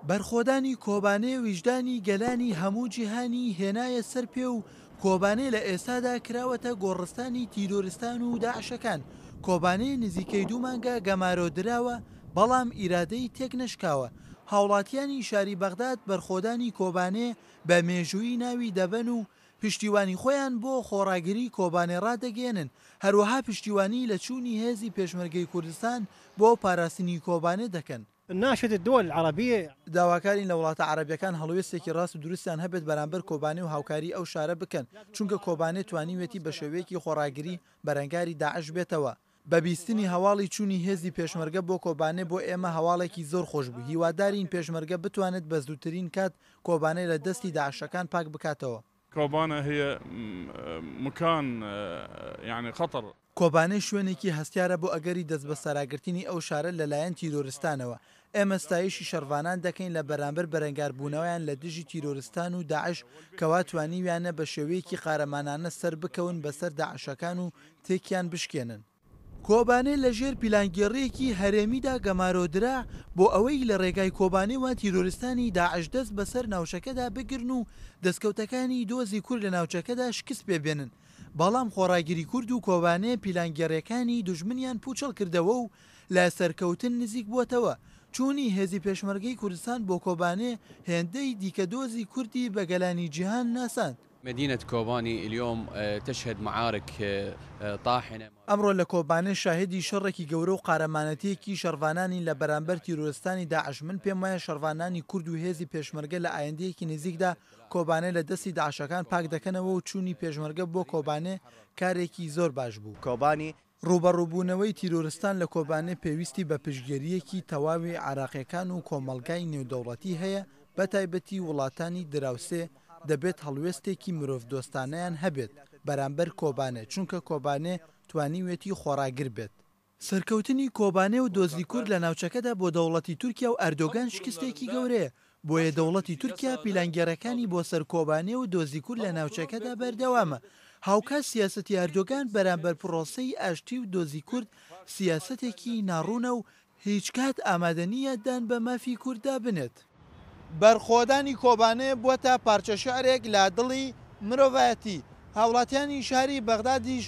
بەرخۆدانی کۆبانێ ویژدانی گەلانی هەموو جیهانی هێنایە سەر پێ و کۆبانێ لە ئێستادا کراوەتە گۆڕستانی تیرۆرستان و داعشەکان. کۆبانێ نزیکەی دوو مانگە گەمارۆ دراوە، بەڵام ئیرادەی تێکنەشکاوە. هاوڵاتیانی شاری بەغداد بەرخۆدانی کۆبانێ بە مێژوویی ناوی دەبەن و پشتیوانی خۆیان بۆ خۆڕاگری کۆبانێ ڕادەگەیەنن، هەروەها پشتیوانی لە چوونی هێزی پێشمەرگەی کوردستان بۆ پاراستنی کۆبانێ دەکەن. ناشد الدول العربیە. داواکارین لە وڵاتە عەرەبیەکان هەڵوێستێکی ڕاست و دروستیان هەبێت بەرامبەر کۆبانێ و هاوکاری ئەو شارە بکەن، چونکە کۆبانێ توانیویەتی بە شێوەیەکی خۆڕاگری بەرەنگاری داعش بێتەوە. بە بیستنی هەواڵی چوونی هێزی پێشمەرگە بۆ کۆبانێ بۆ ئێمە هەواڵێکی زۆر خۆش بوو، هیوادارین پێشمەرگە بتوانێت بە زووترین کات کۆبانێ لە دەستی داعشەکان پاک بکاتەوە. کۆبانێ هی مکان یعنی خطر. کۆبانێ شوێنێکی هەستیارە بۆ ئەگەری دەستبەسەراگرتنی ئەو شارە لەلایەن تیرۆرستانەوە، ئێمە ستایشی شەڕڤانان دەکەین لە بەرامبەر بەرەنگاربوونەوەیان لە دژی تیرۆرستان و داعش کەوا توانیویانە بە شێوەیەکی قارەمانانە سەربکەون بەسەر داعشەکان و تێکیان بشکێنن. کۆبانێ لە ژێر پیلانگێڕییەکی هەرێمیدا گەمارۆدرا بۆ ئەوەی لە ڕێگای کۆبانێوە تیرۆرستانی داعش دەست بەسەر ناوچەکەدا بگرن و دەستکەوتەکانی دۆزی کورد لە ناوچەکەدا شکست پێ بێنن، بەڵام خۆڕاگری کورد و کۆبانێ پیلانگێڕیەکانی دوژمنیان پوچەڵ کردەوە و لە سەرکەوتن نزیک بووەتەوە. چوونی هێزی پێشمەرگەی کوردستان بۆ کۆبانێ هێندەی دیکە دۆزی کوردی بە گەلانی جیهان ناساند. مدينة كوباني اليوم تشهد معارك طاحنة. ئەمڕۆ لە کۆبانێ شاهیدی شەڕێکی گەورە و قارەمانەتییەکی شەڕڤانانین لە بەرامبەر تیرۆرستانی داعش، من پێموایە شەڕڤانانی کورد و هێزی پێشمەرگە لە ئایندەیەکی نزیکدا کۆبانێ لە دەستی داعشەکان پاک دەکەنەوە و چوونی پێشمەرگە بۆ کۆبانێ کارێکی زۆر باش بوو. کۆبانی. ڕووبەڕووبوونەوەی تیرۆرستان لە کۆبانێ پێویستی بە پشتگیرییەکی تەواوی عێراقییەکان و کۆمەڵگای نێودەوڵەتی هەیە، بەتایبەتی وڵاتانی دراوسێ دەبێت هەڵوێستێکی مرۆڤدۆستانەیان هەبێت بەرامبەر کۆبانێ، چونکە کۆبانێ توانیویەتی خۆڕاگر بێت. سەرکەوتنی کۆبانێ و دۆزی کورد لە ناوچەکەدا بۆ دەوڵەتی تورکیا و ئەردۆگان شکستێکی گەورەیە، بۆیە دەوڵەتی تورکیا پیلانگێڕیەکانی بۆ سەر کۆبانێ و دۆزی کورد لە ناوچەکەدا بەردەوامە. هاوکات سیاسەتی ئەردۆگان بەرامبەر پڕۆسەی ئاشتی و دۆزی کورد سیاسەتێکی ناڕوونە و هیچکات ئامادە نییە دان بە مافی کورددا بنێت. بەرخۆدانی کۆبانێ بووەتە پارچە شیعرێک لە دڵی مرۆڤایەتی، هاوڵاتیانی شاری بەغدادیش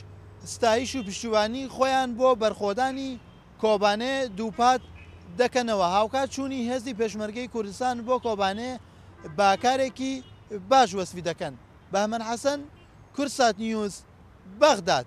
ستایش و پشتیوانی خۆیان بۆ بەرخۆدانی کۆبانێ دووپات دەکەنەوە، هاوکات چوونی هێزی پێشمەرگەی کوردستان بۆ کۆبانێ بە کارێکی باش وەسفی دەکەن. بەهمەن حەسەن، کوردسات نیوز، بەغداد.